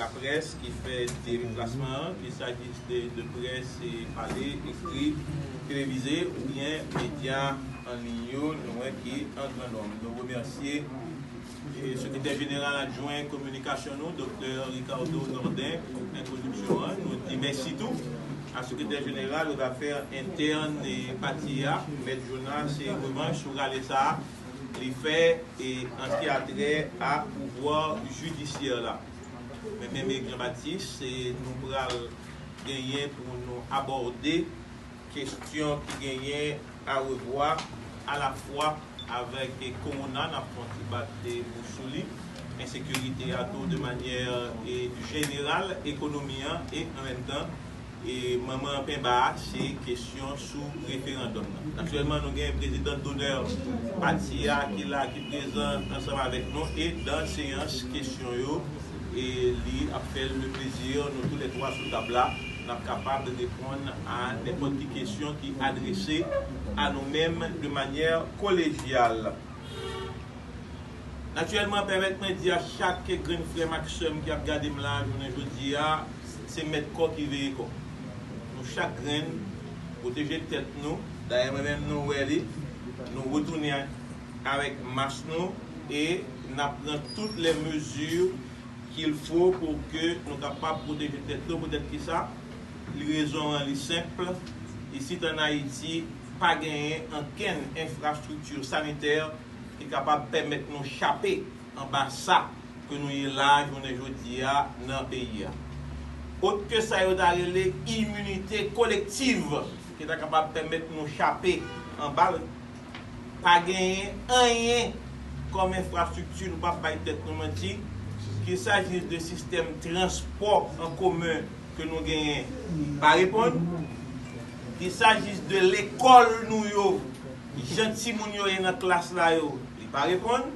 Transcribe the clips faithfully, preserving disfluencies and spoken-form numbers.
laprès ki fè deplasman an, qu'il s'agisse de, de près pale, ekri, televize oubyen medya an liy yo, nou wè ki an gran nonb. Nou remèsye e, sekretè jeneral adjwen kominikasyon nou, Doktè Ricardo Nordin, pou entwodiksyon an. Nou di mèsi tou a sekretè jeneral aux affaires internes e pati a, Mèt Jonas, e revanch sou rale sa a li fè e an ki a trè a pouvwa jidisyè la. Men menm Jean Baptiste, e nou pral genyen pou nou abòde kesyon ki genyen a revwa alafwa avèk e, kowona, n ap fè yon ti bat e, bouch sou li, ensekirite a tou de manyè e, jeneral, ekonomi an e an menm tan e manman penba a, se kesyon sou referandòm nan. Natirèlman, nou gen prezidan donè pati a ki la, ki prezan ansanm avèk nou e dan seyans kesyon yo e li ap fè le plezi nou tou lè twa sou tab la, n ap kapab reponn a nenpòt ki kesyon ki adrese a nou menm de manyè kolejyal. Natirèlman, pèmèt mwen di a chak grenn frè m ak sè m ki ap gade m la jounen jodi a, se mèt kò ki veye kò. Nou chak grenn pwoteje tèt nou. Dayè, mwen menm, nou wè li. Nou retounen avèk mas nou e n ap pran tout lè mezi qu'il faut pou ke nou kapab pwoteje tèt nou. Poutèt ki sa? Li rezon an, li senp. Isit ann Ayiti, pa genyen ankenn enfrastrikti sanitè ki kapab pèmèt nou chape anba sa ke nou ye la jounen jodi a nan peyi a. Ot ke sa yo ta rele iminite kolektiv ki ta kapab pèmèt nou chape anba l, pa genyen anyen kòm enfrastrikti, nou p ap bay tèt nou manti, qu'il s'agisse de sistèm transpò an komen ke nou genyen, pa reponn, qu'il s'agisse de lekòl nou yo, jan timoun yo ye nan klas la yo, li pa reponn.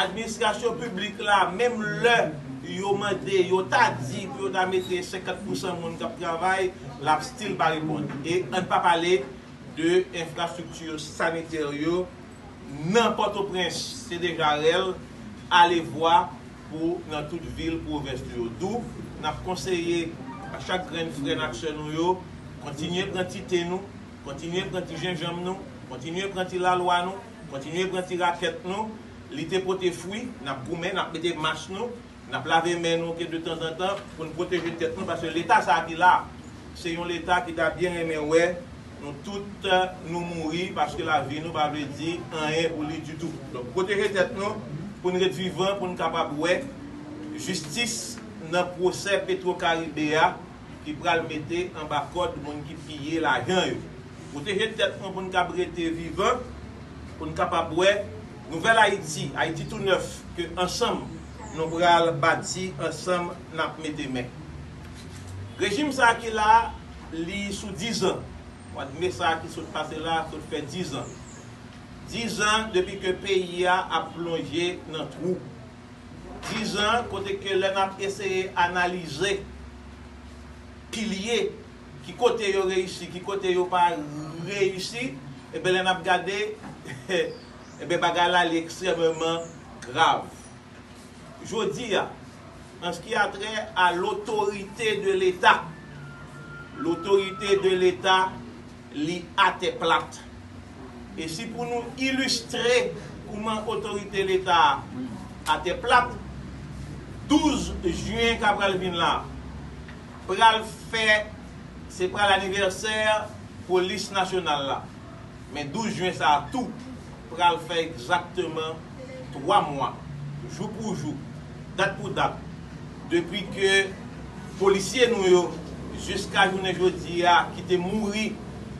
Administrasyon piblik la, menm lè yo mande, yo ta di pou yo ta mete senkant pousan moun k ap travay, l ap still pa reponn. E ann pa pale de enfrastrikti sanitè yo nan Pòtoprens, se deja rèl, alevwa pou nan tout vil, pwovens nou yo. Dou, n ap konseye a chak grenn frè n ak sè nou yo, kontinye pran ti te nou, kontinye pran ti jenjanm nou, kontinye pran ti lalwa nou, kontinye pran ti rakèt nou. Li te pote fwi, n ap goumen, n ap mete mas nou, n ap lave men nou ke de tanzantan pou n pwoteje tèt nou, paske Leta sa a ki la, se yon Leta ki ta byen renmen wè nou tout, eh, nou mouri, paske lavi nou pa vle di anyen pou li ditou. Donk, pwoteje tèt nou pou n ret vivan, pou n kapab wè jistis nan pwosè Petro Caribe a ki pral mete anba kòd moun ki piye lajan yo. Pwoteje tèt nou pou n kab rete vivan, pou n kapab wè nouvèl Ayiti, Ayiti tou nèf, ke ansanm nou pral bati, ansanm n ap mete men. Rejim sa a ki la, li sou dizan. Mwa de me sa a ki sot pase la, sot fè dizan. Dizan depi ke peyi a ap plonje nan twou. Dizan kote ke lè n ap eseye analize pilye, ki kote yo reyisi, ki kote yo pa reyisi, ebyen, lè n ap gade, ebyen, bagay la, li ekstrèmeman grav. Jodi a, an ce qui a trait à l'autorité de l'État, l'autorité de l'État, li atè plat. E si pou nou ilistre kouman otorite Leta a atè plat, douz jen k ap pral vin la, pral fè, se pral anivèsè polis nasyonal la. Men douz jen sa a tou pral fè egzakteman twa mwa, jou pou jou, dat pou dat, depi ke polisye nou yo, jiska jounen jodi a, ki te mouri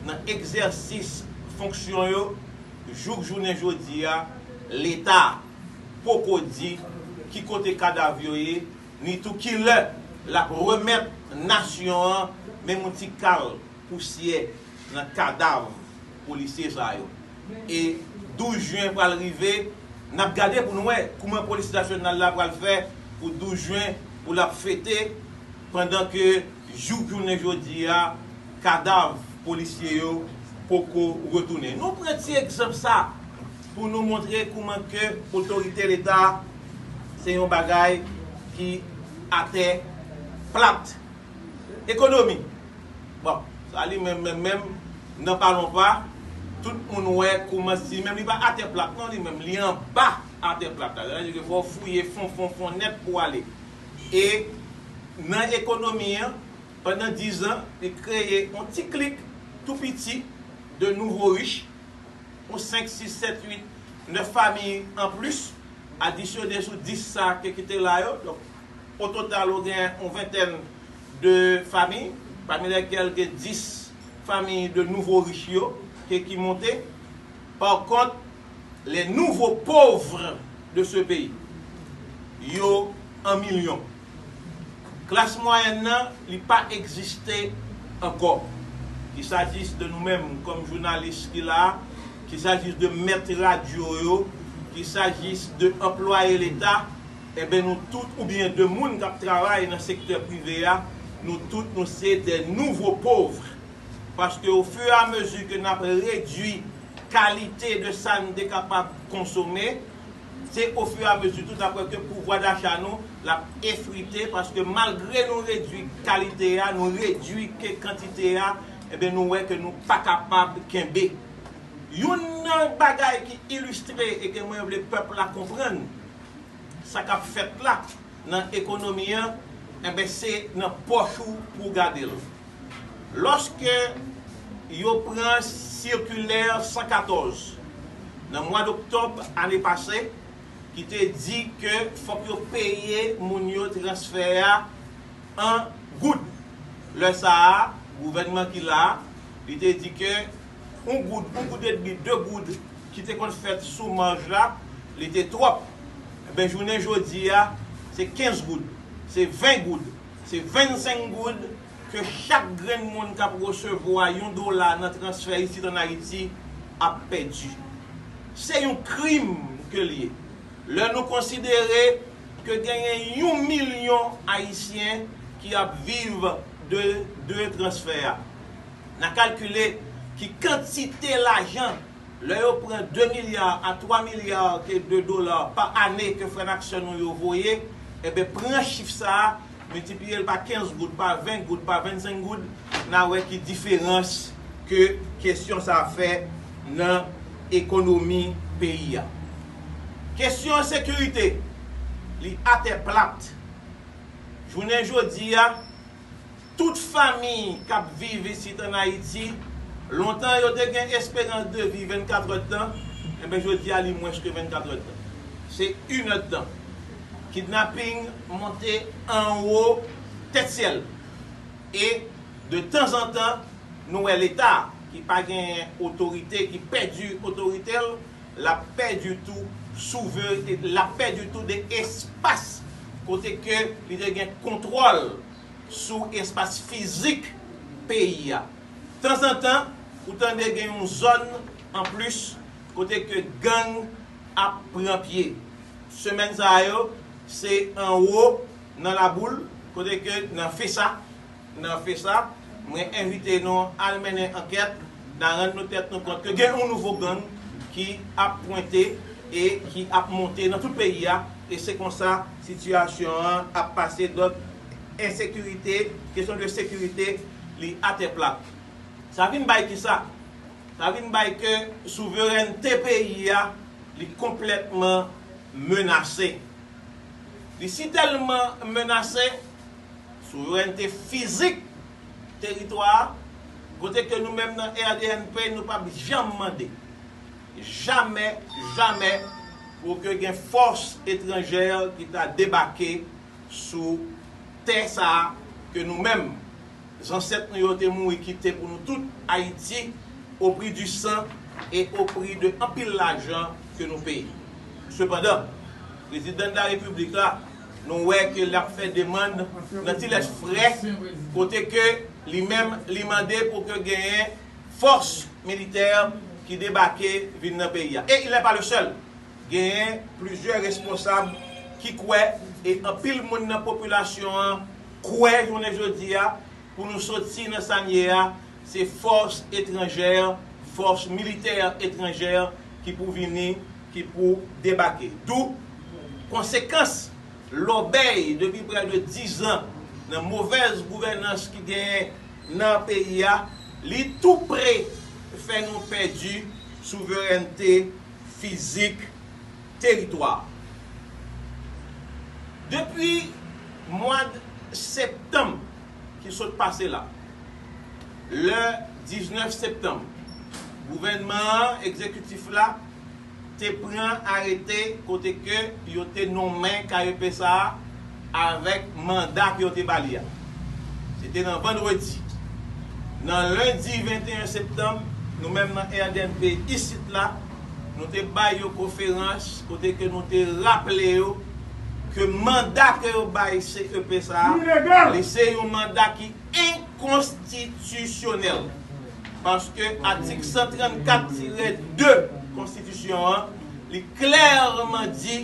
nan egzèsis fonksyon yo, jouk jounen jodi a, Leta poko di ki kote kadav yo ye, ni tou ki lè l ap remèt nasyon an menm yon ti kal pousyè nan kadav polisye sa yo. E douz jen pral rive, n ap gade pou n wè kouman polis nasyonal la pral fè pou douz jen pou l ap fete, pandan ke jouk jounen jodi a, kadav polisye yo poko retounen. Nou pran ti egzanp sa pou nou montre kouman ke otorite Leta se yon bagay ki atè plat. Ekonomi. Bon, sa li menm, menm, menm, nan pa lonpa, tout moun wè kouman si menm li pa atè plat, non, li menm, li anba atè plat la. Sa vle di ke fò w fouye fon, fon, fon nèt pou w ale. E nan ekonomi an, pandan diz an, li kreye yon ti klik tou piti de nouvo rich, yon senk, sis, sèt, uit, nèf fami an plis, adisyone sou dis sa ke ki te la yo. Donk, o total, ou gen yon ventèn de fami, pami lèkèl gen dis fami de nouvo rich yo ke ki monte. Par contre, les nouveaux pauvres de ce pays, yo an milyon. Klas mwayèn nan, li pa egziste ankò. Qu'il s'agisse de nou menm kòm jounalis ki la, qu'il s'agisse de mèt radyo yo, qu'il s'agisse de anplwaye Leta, enben nou tout, oubyen de moun k ap travay nan sektè prive a, nou tout, nou se de nouvo pov. Paske au fur et à mesure ke n ap redui kalite de sa n te kapab konsome, se au fur et à mesure tout apre ke pouvwa dacha nou l ap efrite, paske malgre nou redui kalite a, nou redui ke kantite a, enben nou wè ke nou pa kapab kenbe. Youn nan bagay ki ilistre e ke mwen vle pèp la konprann, sa k ap fèt la nan ekonomi an, enben, se nan pòch ou pou w gade l. Lòske yo pran sikilè san katòz nan mwa doktòb ane pase, ki te di ke fòk yo peye moun yo transfè a an goud. Lè sa a, gouvènman ki la a, li te di ke yon goud, yon goud edmi, de goud ki te konn fèt sou maj la, li te twòp. Enben, jounen jodi a, se kenz goud, se ven goud, se vennsenk goud ke chak grenn moun k ap resevwa yon dola nan transfè isit ann Ayiti ap pèdi. Se yon krim ke l ye. Lè nou konsidere ke genyen yon milyon Ayisyen ki ap viv de, de transfè a, n a kalkile ki kantite lajan, lè yo pran de milya a twa milya ke de dola pa ane ke frè n ak sè nou yo voye, enben, pran chif sa a, miltipliye l pa kenz goud, pa ven goud, pa vennsenk goud, n a wè ki diferans ke kesyon sa a fè nan ekonomi peyi a. Kesyon ensekirite, li atè plat. Jounen jodi a, tout fami k ap viv isit ann Ayiti, lontan yo te gen esperans de vi vennkat èdtan, enben, jodi a, li mwens ke vennkat èdtan. Se inèdtan. Kidnaping monte anwo tèt syèl. E de tanzantan, nou wè Leta ki pa gen otorite, ki pèdi otorite l, l ap pèdi tou souvre-, l ap pèdi tou de espas kote ke li te gen kontwòl sou espas fizik peyi a. Tanzantan, ou tande gen yon zòn anplis kote ke gang ap pran pye. Semèn sa yo, se anwo nan Laboul, kote ke nan Fesa, nan Fesa, mwen envite nou al mennen ankèt, n a rann nou tèt nou kont ke gen yon nouvo gang ki ap pwente e ki ap monte nan tout peyi a, e se konsa sitiyasyon an ap pase. Donk, ensekirite, kesyon de sekirite, li atè plat. Sa vin bay kisa? Sa vin bay ke souverènte peyi a, li konplètman menase. Li si tèlman menase, souverènte fizik teritwa a, kote ke nou menm nan R D N P, nou p ap janm mande, jamè, jamè, pou ke gen fòs etranjè ki ta debake sou tè sa a ke nou menm, zansèt nou yo te mouri kite pou nou tout, Ayiti, au prix du sang et au prix de anpil lajan ke nou peye. Sepandan, prezidan de la repiblik la, nou wè ke l ap fè demann nan ti lèt frè, kote ke li menm, li mande pou ke genyen fòs militè ki debake vin nan peyi a. E il n'est pas le seul. Genyen plizyè responsab ki kwè, e anpil moun nan popilasyon an kwè jounen jodi a, pou nou soti nan sa n ye a, se fòs etranjè, fòs militè etranjè ki pou vini, ki pou debake. Dou konsekans lòbèy depi prè de diz an nan movèz gouvènans ki genyen nan peyi a, li tou pre fè nou pèdi souverènte fizik teritwa. Depi mwa septanm ki sot pase la, lè diznèf septanm, gouvènman an, egzekitif la, te pran arete kote ke yo te nonmen K E P sa a avèk manda ke yo te ba li a. Se te nan vandredi. Nan lendi venteyen septanm, nou menm nan R D N P isit la, nou te bay yon konferans kote ke nou te raple yo ke manda ke yo bay C E P sa a, li se yon manda ki enkonstitisyonèl. Paske atik san trannkat tirè de konstitisyon an, li klèman di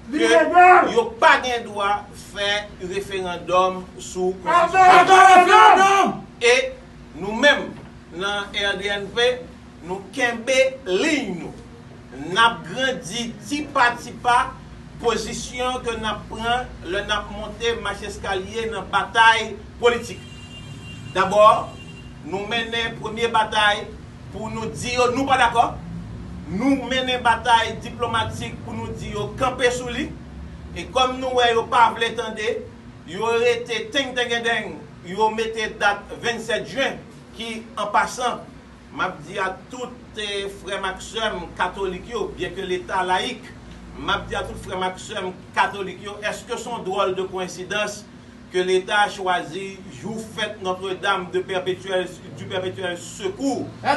ke yo pa gen dwa fè referandòm sou konstitisyon. E nou menm, nan R D N P, nou kenbe liy nou. N ap grandi ti pa ti pa pozisyon ke n ap pran lè n ap monte mach eskalye nan batay politik. Dabò, nou mennen premye batay pou nou di yo nou pa dakò. Nou mennen batay diplomatik pou nou di yo kanpe sou li. E kòm nou wè yo pa vle tande, yo rete tengtengendeng, yo mete dat vennsèt jen, ki, an pasan, m ap di a tout, eh, frè m ak sè m katolik yo, byenke Leta layik, m ap di a tout frè m ak sè m katolik yo, èske se yon dwòl de koyensidans ke Leta chwazi jou fèt Notre-Dame de Perpétuel, du Perpétuel Secours pou li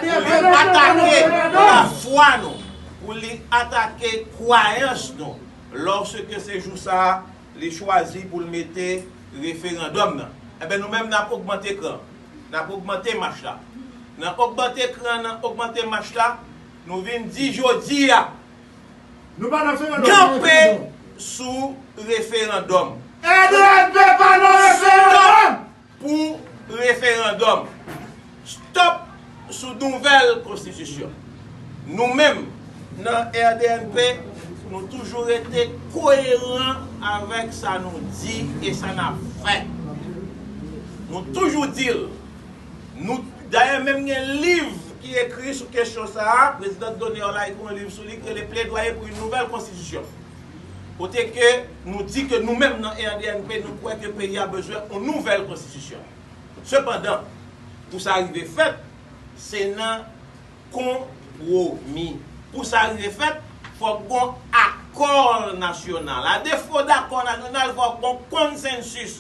atake lafwa nou, pou li atake kwayans nou, lòske se jou sa a, li chwazi pou l mete referandòm nan? Enben, nou menm, n ap ogmante kran. N ap ogmante mach la. Nan ogmante kran, nan ogmante mach la, nou vin di jodi a, kanpe sou referandòm. Stop pou referandòm. Stop sou nouvèl konstitisyon. Nou menm, nan R D N P, nou toujou rete koyeran avèk sa nou di e sa n ap fè. Nou toujou di l. Nou, dayè, menm gen liv ki ekri sou kesyon sa a. Prezidan Donner la ekri yon liv sou li ki rele Plaidoyer pour une nouvelle constitution. Kote ke nou di ke nou menm nan R D N P, nou kwè ke peyi a bezwen yon nouvèl konstitisyon. Sepandan, pou sa rive fèt, se nan konpwomi. Pou sa rive fèt, fòk gon akò nasyonal. A defo dakò nasyonal, fòk gon konsensis.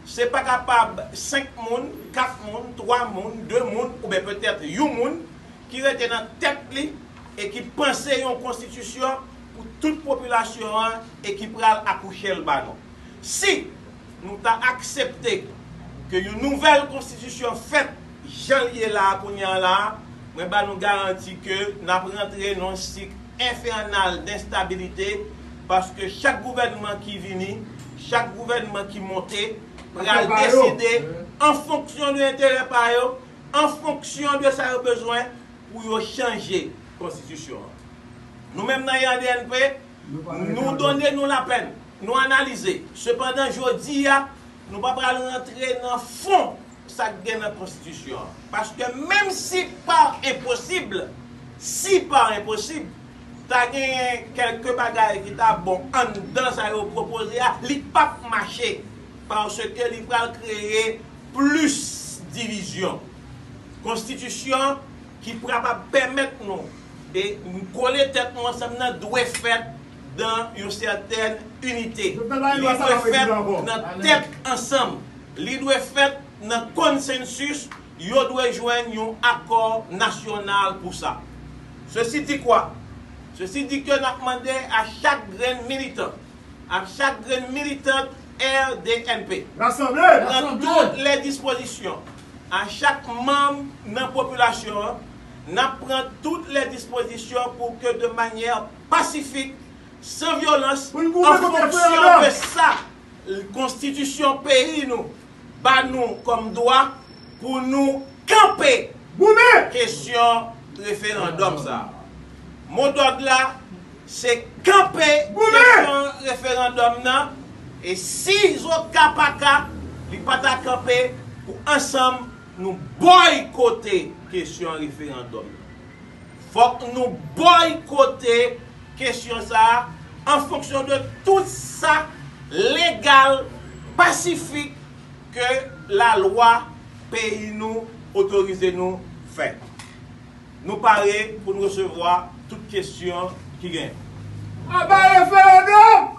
Se pa kapab senk moun, kat moun, twa moun, de moun, oubyen petèt yon moun ki rete nan tèt li e ki panse yon konstitisyon pou tout popilasyon an e ki pral akouche l ba nou. Si nou ta aksepte ke yon nouvèl konstitisyon fèt jan l ye la a kounye a la a, mwen ba nou garanti ke n ap rantre nan yon sik enfènal d enstabilite, paske chak gouvènman ki vini, chak gouvènman ki monte, pral deside an fonksyon de enterè pa yo, an fonksyon de sa yo bezwen pou yo chanje konstitisyon an. Nou menm nan R D N P, nou done nou lapèn, nou analize. Sepandan, jodi a, nou pa pral rantre nan fon sa k gen nan konstitisyon an. Paske menm si pa enposib, si pa enposib, ta genyen kèlke bagay ki ta bon anndan sa yo pwopoze a, li p ap mache, paske li pral kreye plis divizyon. Konstitisyon ki kapab pèmèt nou e kole tèt nou ansanm nan dwe fèt dan yon sètèn inite. Li dwe fèt nan tèt ansanm. Li dwe fèt nan konsensis. Yo dwe jwenn yon akò nasyonal pou sa. Sesi di kwa? Sesi di ke n ap mande a chak grenn militan, a chak grenn militant R D N P, pran tout lè dispozisyon, a chak manm nan popilasyon an, n ap pran tout lè dispozisyon pou ke de manyè pasifik, san vyolans, an fonksyon de sa konstitisyon peyi nou ba nou kòm dwa pou nou kanpe kesyon referandòm sa a. Modòd la, se kanpe kesyon referandòm nan, E si Zokapaka, li pa ta kanpe pou ansanm nou bòykote kesyon referandòm. Fòk nou bòykote kesyon sa a an fonksyon de tout sa legal, pasifik ke lalwa peyi nou otorize nou fè. Nou pare pou n resevwa tout kesyon ki genyen. Aba referandòm!